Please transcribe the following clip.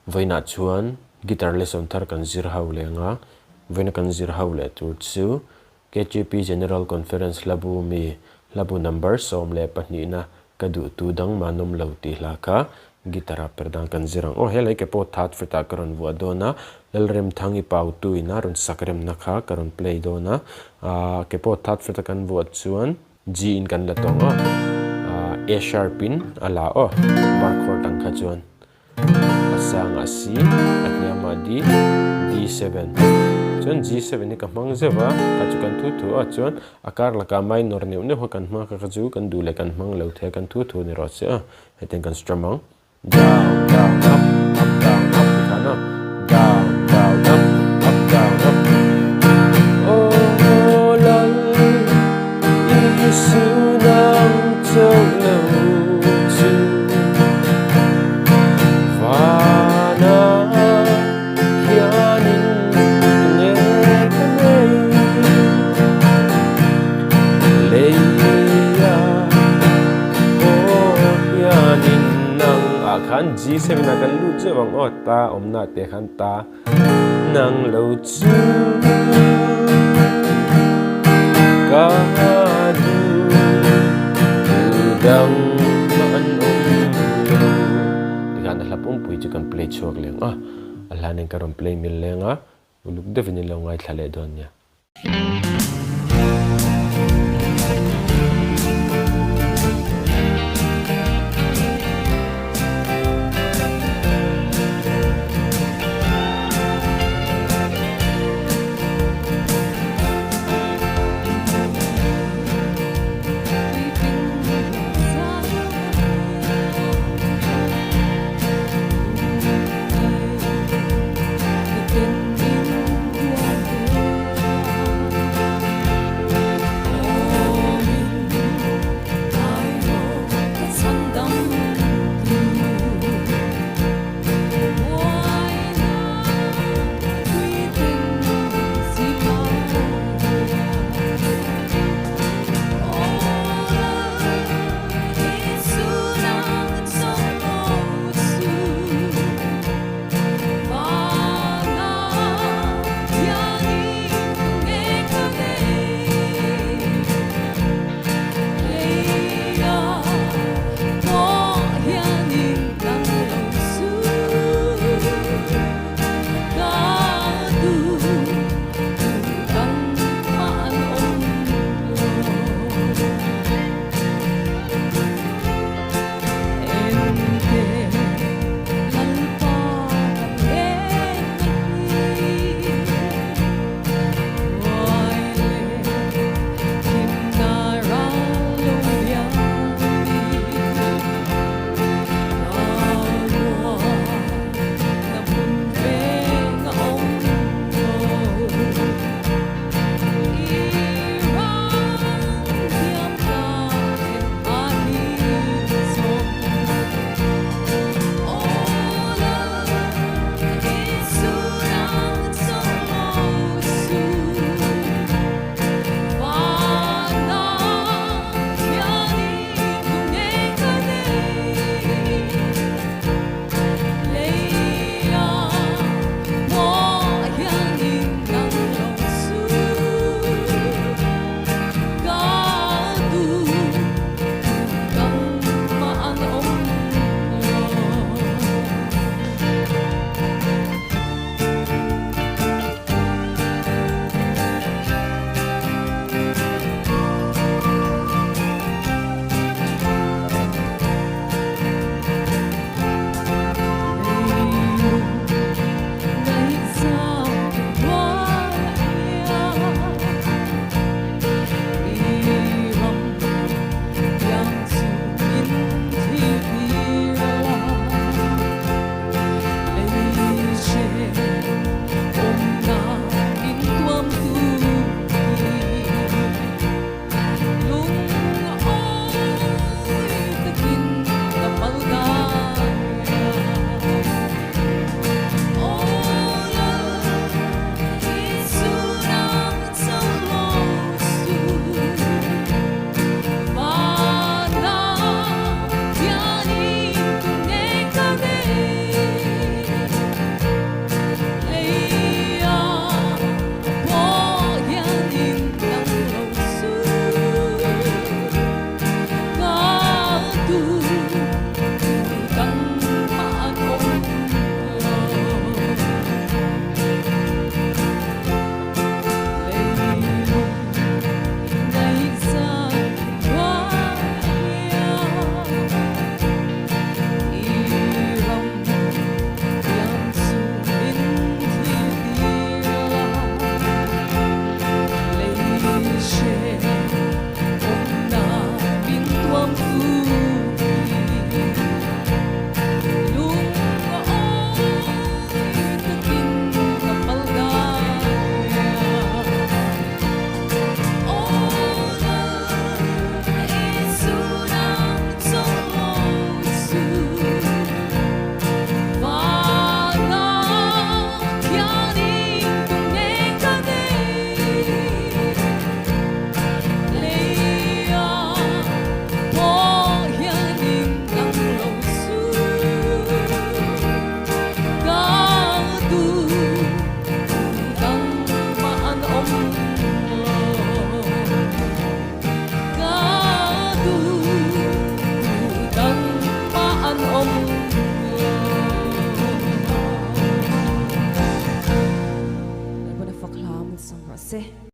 Vawiinah chuan guitar lesson thar kan zir ho leh ang a, vawiina kan zir ho leh tur chu KTP General Conference hlabu mi hlabu number 12 na ka duh tu dang manawm lo tih hla kha guitar ah per dan kan zir ang. Aw helai ke pawh third fret ah ka rawn vuah dawn a, Lalremthangi Pautu in a rawn sak remna kha ka rawn play dawn a, ah ke pawh third fret a kan vuah chuan G in kan la tawng a, ah A sharp in a la aw bar chord ang kha chuan. A sangah C, a hniamah D, D7. Chuan G7 hi ka hmang zeuh a, kha chu kan thu thu a, chuan a kar lakah minor neuh neuh kha kan hmang a, kha chu kan duh leh kan hmang lo thei a, kan thu thu a ni rawh se a, hetiang kan strum ang. Down, down, up, up, down, up ti khan a, down, down, up, up, down, up. Aw lal Isu nang chauh lo chu. Vana khianin nge ka nei Leia aw hianin nang ah khan G7 ah kan lut zeuh ang aw ta awmna te khan ta nang lo chu ka duh dang mah an awm lo. Tikhan a hla pumpui chu kan play chhuak leng a, a hla nen ka rawn play mil leng a, uluk deuhin in lo ngaithla leh dawn nia. awm Lalpana fak hla min sam rawh se.